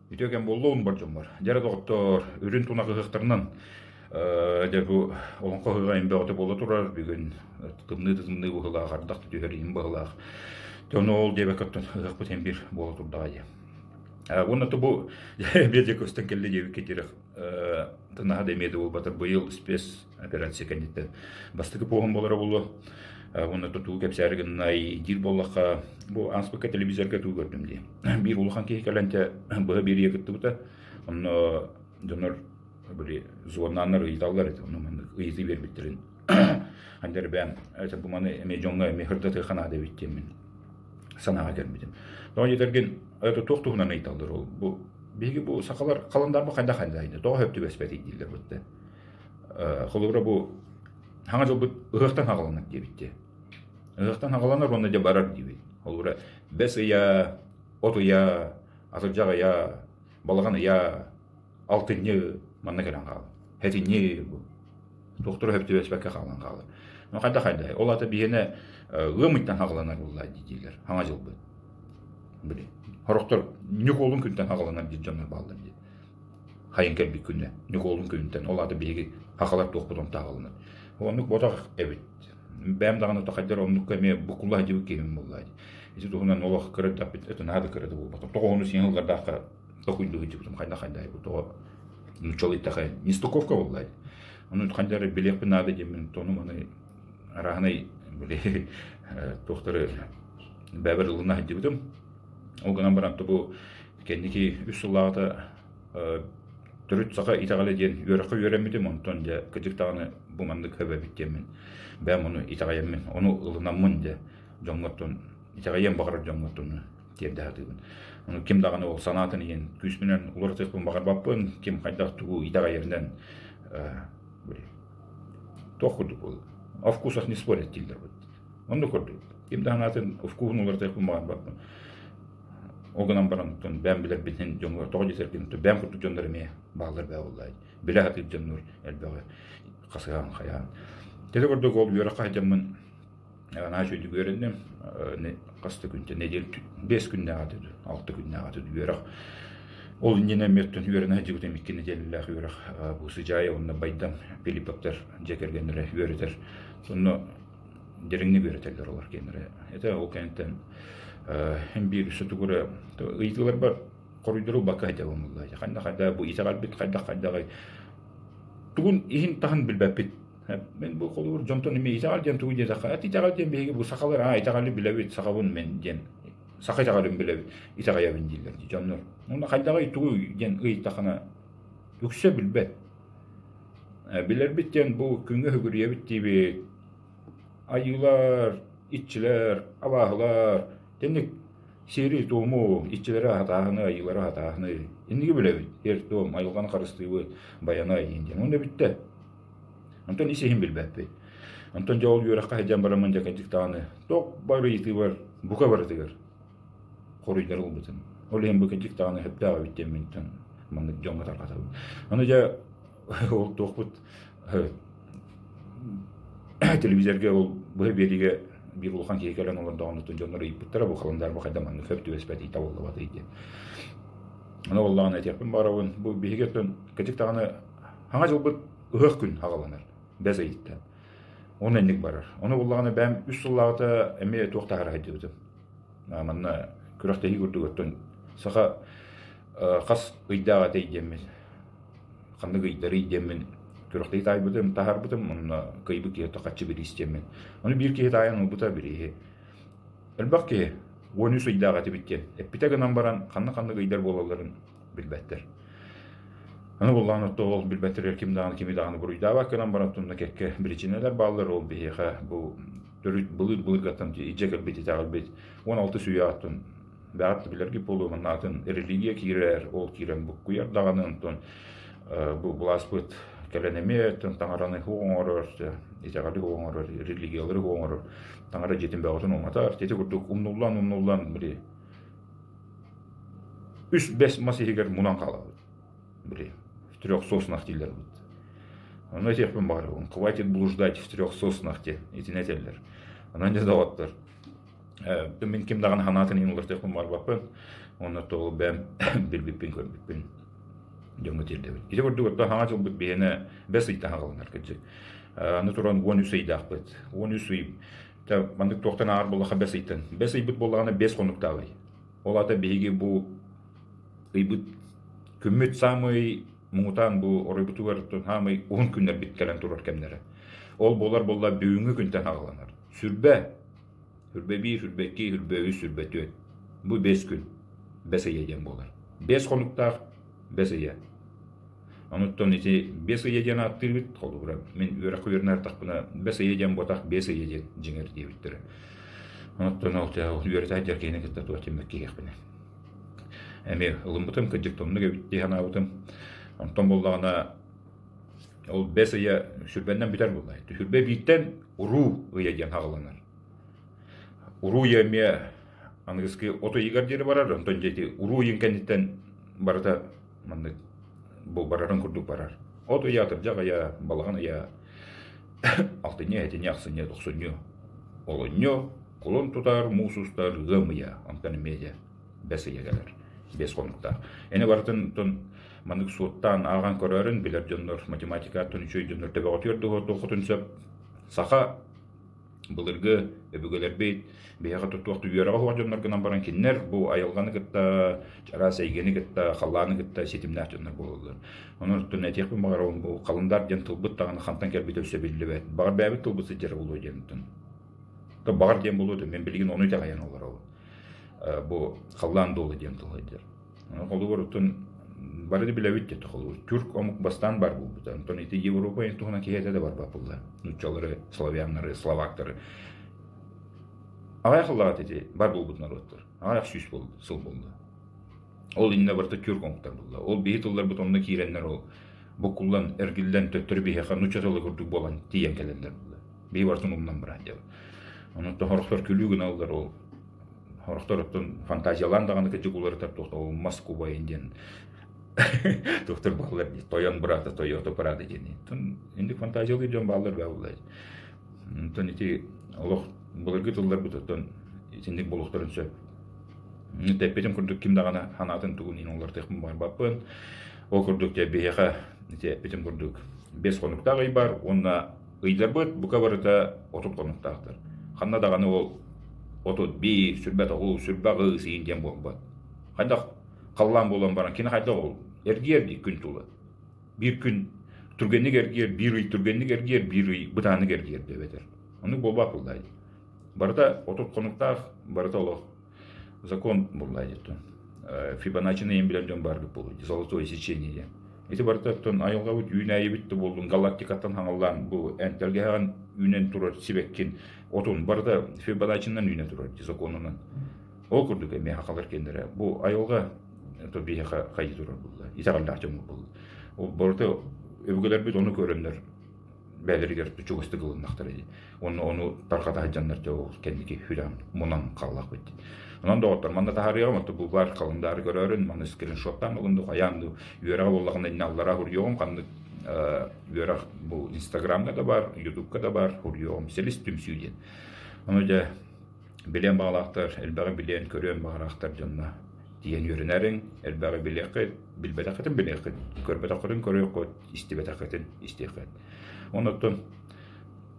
Үтүө кэм буоллун бар дьоммор. Дьэ доҕоттоор, үрүн тунах ыһыахтарынан дьэ бу олоҥхо ыһыаҕа бөҕөтө буола турар. Бүгүн тымныы да тымныы быһыылаах, ардах да түһэр иһин быһыылаах. Дьэ ону ол диэбэккэ ыһыахпыт иһин биир буола турдаҕа дии. Уонна то бу биир көстөн кэллэ диэбиккэ тирэх наһаа да эмиэ да буолбатар быйыл спец операция кэнниттэн бастакы пуоһун буолара буолуо. Уонна тутуу кэпсээри гыннай диир буоллахха бу ааспыкка телевизорга туу көрдүм дии. Биир улахан киһи кэлэн те быһа биэриигэ кыттыбыта. Онно дьоннор били звоннааннар ыйыталлар этэ. Ону маннык ыйытыы биэрбиттэрин Андер бэйэм это бу маны эмиэ дьоҥҥо эмиэ сырдатыахха наада эбит диэммин санааҕа кэлбитим. Тоҕо диэтэргин это туох туһунан ыйыталлар ол бу биһиги бу сахалар халандаарбыт хайдах хайдахайда тоҕо сөп түбэспэтий дииллэр бутта. Холобура бу хаҥа дьылбыт ыһыахтан хаҕаланар диэбит Ыһыахтан хаҕаланар уонна дьэ барар диибит. Холобура бэс ыйа, от ыйа, атырдьах ыйа, балаҕан ыйа, алтынньы манна кэлэн хаалар. Хэтинньи бу. Туохтара сөп түбэспэккэ хаалан хаалар. Ну хайдах хайдай. Ол аата биһиэнэ ыам ыйтан хаҕаланар буолла дииллэр. Хаҥа дьылбыт. Били. Сорохтор Ньукуолун күнтэн хаҕаланар диир дьоннор бааллар дии. Хайын кэлбит күнэ Ньукуолун күнүнтэн ол аата биһиги хахалар туохпут онто хаҕаланар. Оннук ботах эбит. Бэйэм даҕаны хайдар оннукка эмиэ буккулла сылдьыбыт киһим буолла дии. Ити туһунан олох кыра эрдэхпит это наһаа да кыра да буолбатах. Тоҕо ону сиэн ыллардаахха токуйдуу сылдьыбытым хайдах хайдай бу тоҕо нууччалыйтахай нестыковка буолла дии. Ону хайда эрэ билиэхпин наада диэммин тону маны арааһынай били туохтары бэйэбэр ылына сылдьыбытым. Ол гынан баран бу кэнники үс сыллааҕыта төрүт саха итэҕэлэ диэн үөрэххэ үөрэммитим, онтон дьэ кырдьык даҕаны бу маннык сөп эбит диэммин бэйэм ону итэҕэйэммин, ону ылынаммын дьэ дьоҥҥоттон итэҕэйиэн баҕарар дьоҥҥоттон тиэрдэ сатыыбын. Ону ким даҕаны ол санаатын иһин күүспүнэн уларытыахпын баҕарбаппын, ким хайдах тугу итэҕэйэринэн туох курдук буолла. О вкусах не спорят дииллэр Оннук курдук. Ким да санаатын вкуһун уларытыахпын баҕарбаппын. Ол гынан баран оттон бэйэм билэрбин дьоҥҥо тоҕо диэтэргин бэйэм курдук дьоннор эмиэ бааллар бээ буоллаа. Билэ сатыыр дьоннор элбэҕи хасыһан хайаан. Ити курдук ол үөрэххэ сылдьаммын наһаа үчүгэйдик үөрэнним. Хас да күнтэн нэдиэлэ биэс күннээх этэ алта күннээх этэ үөрэх. Ол иннинэ эмиэ оттон үөрэнэ сылдьыбытым икки нэдиэлэлээх үөрэх бу Сыдьаайа уонна Байдам Филипповтар дьиэ кэргэннэрэ үөрэтэр. Онно дириҥник үөрэтэллэр олор киэннэрэ. Это ол кэнниттэн һин биир өссө тугу эрэ ыйытыыларбар хоруйдары ылбакка сылдьабын буолла. Ханна хайда бу итэҕэлбит хайдах хайдаҕый тугун иһин таһын билбэппит. Мин бу холобур дьонтон эмиэ итэҕэл диэн тугу диэтэххэ, эт итэҕэл диэн биһиги бу сахалар аа итэҕэли билэбит, сахабын мин диэн саха итэҕэлин билэбит, итэҕэйэбин дииллэр дии дьоннор. Уонна хайдаҕый тугуй диэн ыйыттаххына үксэ билбэт. Билэрбит диэн бу күҥҥэ сүгүрүйэбит диибит, айыылар, иччилэр, абааһылар итинник сиэри-туому, иччилэри аһатааһыны, айыылары аһатааһыны инники билэбит. Сиэр-туом, айылҕаны харыстыыбыт, байанай диэн диэн. Онно бүттэ. Онтон ис-иһин билбэппит. Онтон дьэ ол үөрэххэ сылдьан бараммын дьэ кырдьык даҕаны туох бары ыйытыыбар бука барытыгар хоруйдары ылбытым. Ол иһин бу кырдьык даҕаны сөптөөх эбит диэммин маннык дьоҥҥо тарҕатабын. Аны дьэ ол туохпут телевизорга ол быһа биэриигэ биир улахан киһи кэлэн олордоҕуна дьоннор ыйыппыттара бу халандаарба хайда маннык сөп түбэспэтий табыллыбатый диэн. Аны оллоҕуна этиэхпин баҕарабын бу биһиги оттон кырдьык даҕаны хаҥа дьылбыт ыһыах күн аҕаланар бэс ыйыттан. Оны инник барар. Ону буллаҕына бэйэм үс сыллааҕыта эмиэ туох таһара сылдьыбытым. Манна күрэхтэһии курдук оттон саха хас ыйдаах этэй диэммин ханнык ыйдарый диэммин күрэхтэһии таайбытым, таһаарбытым, онно кыайбыт киһи хаччы бириис диэммин. Ону биир киһи таайан ылбыта бирииһи. Элбэх киһи 13 ыйдаах этибит диэн эппитэ гынан баран ханнык-ханнык ыйдар буолалларын билбэттэр. Аны буллаҕын отто ол билбэттэригэр ким даҕаны кими даҕаны буруйдаабат гынан баран тунна кэккэ биричиинэлэр бааллар ол биһиэхэ бу төрүт былыр-былыргаттан илдьэ кэлбит итэҕэлбит 16 сүүйэ аттын бэҕэт билэргит буолуо манна атын религия киирэр ол киирэн буккуйар даҕаны онтон бу былааспыт кэлэн эмиэ таҥараны суох оҥорор итэҕэли суох оҥорор религиялары суох оҥорор таҥара дьиэтин бөҕөтүн уматар ити курдук умнуллан умнуллан били үс бэс мас иһигэр мунан хаалабыт били в трех соснах дииллэр Ону этиэхпин баҕарабын хватит блуждать в трех соснах диэн итини этэллэр онон дьэ доҕоттор мин ким даҕаны санаатын иһин уларытыахпын баҕарбаппын. Онно тоҕо бэйэм билбиппин көрбүппүн дьоҥҥо тиэрдэбин. Ити курдук оттон хаҥа дьылбыт биһиэнэ бэс ыйтан хаҕылынар кырдьык. Аны туран 13 ыйдаахпыт. 13 ый маннык туохтан ааҕар буоллахха бэс ыйтан. Бэс ыйбыт буоллаҕына 5 хонуктаах ый. Ол аата биһиги бу ыйбыт күммүт саамай муҥутаан бу оройбутугар саамай уһун күннэрбит кэлэн турар кэмнэрэ. Ол буолар буолла бүгүҥҥү күнтэн аҕаланар. Сүрбэ Сүрбэ биир, сүрбэ икки, сүрбэ үс, сүрбэ түөрт. Бу бэс күн, бэс ыйа диэн буолар. Бэс хонуктаах бэс ыйа. Онуттан ити бэс ыйа диэн ааттыырбыт, холобура, мин үөрэххэ үөрэнэ сырыттахпына бэс ыйа диэн буотах, бэс ыйа диэн дьиҥэр диэбиттэрэ. Онуттан ол үөрэтэ сылдьар киһини кытта туох диэн мөккүһүөхпүнүй. Эмиэ ылыммытым, кырдьык да оннук эбит дии санаабытым. Онтон буоллаҕына ол бэс ыйа сүрбэннэн бүтэр буолла. Сүрбэ бииртэн уруу ыйа диэн хаҕыланар. Уруу ыйа эмиэ аныгыскы от ыйыгар диэри барар, онтон дьэ ити уруу ыйын кэнниттэн барыта маннык бу барарын курдук барар. От ыйа, атырдьах ыйа, балаҕан ыйа, алтынньы, этинньи, ахсынньы, тохсунньу, олунньу, кулун тутар, муус устар, ыам ыйа, онтон эмиэ дьэ бэс ыйа кэлэр, биэс хонуктаах. Ини барытын оттон маннык суоттаан ааҕан көрөөрүн билэр дьоннор математикаттан үчүгэй дьоннор төбөҕүтүгэр дуоһуоххутун сөп. Саха былыргы өбүгэлэрбит биһиэхэ туох да үөрэҕэ суох дьоннор гынан баран кинилэр бу айылҕаны кытта, чараас эйгэни кытта, халлааны кытта ситимнээх дьоннор буолаллар. Онон оттон этиэхпин баҕарабын бу халандаар диэн тылбыт даҕаны хантан кэлбитэ өссө биллибэт. Баҕар бэйэбит тылбыт сылдьара буолуо диэн оттон. Баҕар диэн буолуо да мин билигин ону итэҕэйэн олоробун. Бу халлаан дуола диэн тыл сылдьар. Холобур, оттон бары да билэбит диэтэ холобур. Тюрк омук бастаан бар буолбута. Онтон ити Европа туһунан киһи этэ да барбат буолла. Нууччалары, славяннары, словактары. Аҕай халлаҕат ити бар буолбут норуоттар. Аҕай сүүс буолла, сыл буолла. Ол иннинэ барыта тюрк омуктар буолла. Ол биһи тылларбыт онно киирэннэр ол буккуллан, эргиллэн төттөрү биһиэхэ нуучча тыла курдук буолан тиийэн кэлэллэр буолла. Биһи барытын умнан баран дьэ. Онон сорохтор күлүү гыналлар ол Сорохтор оттон фантазиялаан даҕаны кырдьык уларытар туох ол мас кубайын диэн туохтар бааллар дии тойон быраата Тойота Прадо диэн. Оттон инник фантазиялыыр дьон бааллар баа буолла. Онтон ити олох былыргы тылларбыт оттон итинник буолуохтарын сөп. Тэппитим курдук ким даҕаны санаатын тугун иһин уларытыахпын баҕарбаппын. Ол курдук дьэ биһиэхэ ити эппитим курдук биэс хонуктаах ый бар уонна Ыйдарбыт бука барыта 30 хонуктаахтар. Ханна даҕаны ол 31, 29, 28 ыйын диэн буолбат. Хайдах халлаан буолан баран кини хайдах ол эргийэр дии күн тула. Биир күн түргэнник эргийэр, биир ый түргэнник эргийэр, биир ый бытааннык эргийэр диэбэтэр. Оннук буолбат буоллаа дии. Барыта 30 хонуктаах, барыта олох закон буоллаа дии. Фибоначчины иһин билэр дьон бааргыт буолуо дии, золотое сечение диэн. Ити барыта оттон айылҕабыт үүнээйибит да буоллун, галактикаттан хаҥаллаан бу энтэлгэһэҕин үүнэн турар сибэккин, отун барыта Фибоначчинан үүнэ турар дии сокуонунан. Ол курдук эмиэ хахалар киэннэрэ бу айылҕа то биһиэхэ хайыы турар буолла, итэҕэллээх дьоммут буолла. Ол барыта өбүгэлэрбит ону көрөннөр бэйэлэригэр чугастык ылыннахтара дии. Уонна ону тарҕата сылдьаннар дьэ ол кэнники сүрэҕин мунан хааллахпыт дии. Онон доҕоттор манна таһаарыаҕым, оттон бу баар халындаары көрөөрүн, маны скриншоттаан ылын дуу, хайаан дуу, үөрэҕэ буоллаҕына иннэ аллараа суруйуоҕум, ханнык үөрэх бу Инстаграмҥа да баар, Ютубка да баар суруйуоҕум, Силис түмсүү диэн. Ону дьэ билиэн баҕалаахтар, элбэҕи билиэн, көрүөн баҕалаахтар дьонно тиийэн үөрэнэриҥ, элбэҕи билиэххит, билбэтэххитин билиэххит, көрбөтөххүтүн көрүөххүт, истибэтэххитин истиэххит. Онон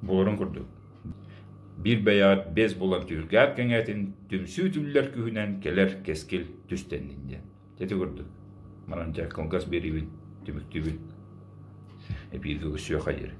буоларын курдук, биир бэйэҕит бэс булан түһүлгэҕит кэҥээтин, түмсүү түллэр күһүнэн кэлэр кэскил түстэннин диэн. Ити курдук. Манан дьэ кылгас биэриибин түмүктүүбүн. Эпииргэ көрсүөххэ диэри.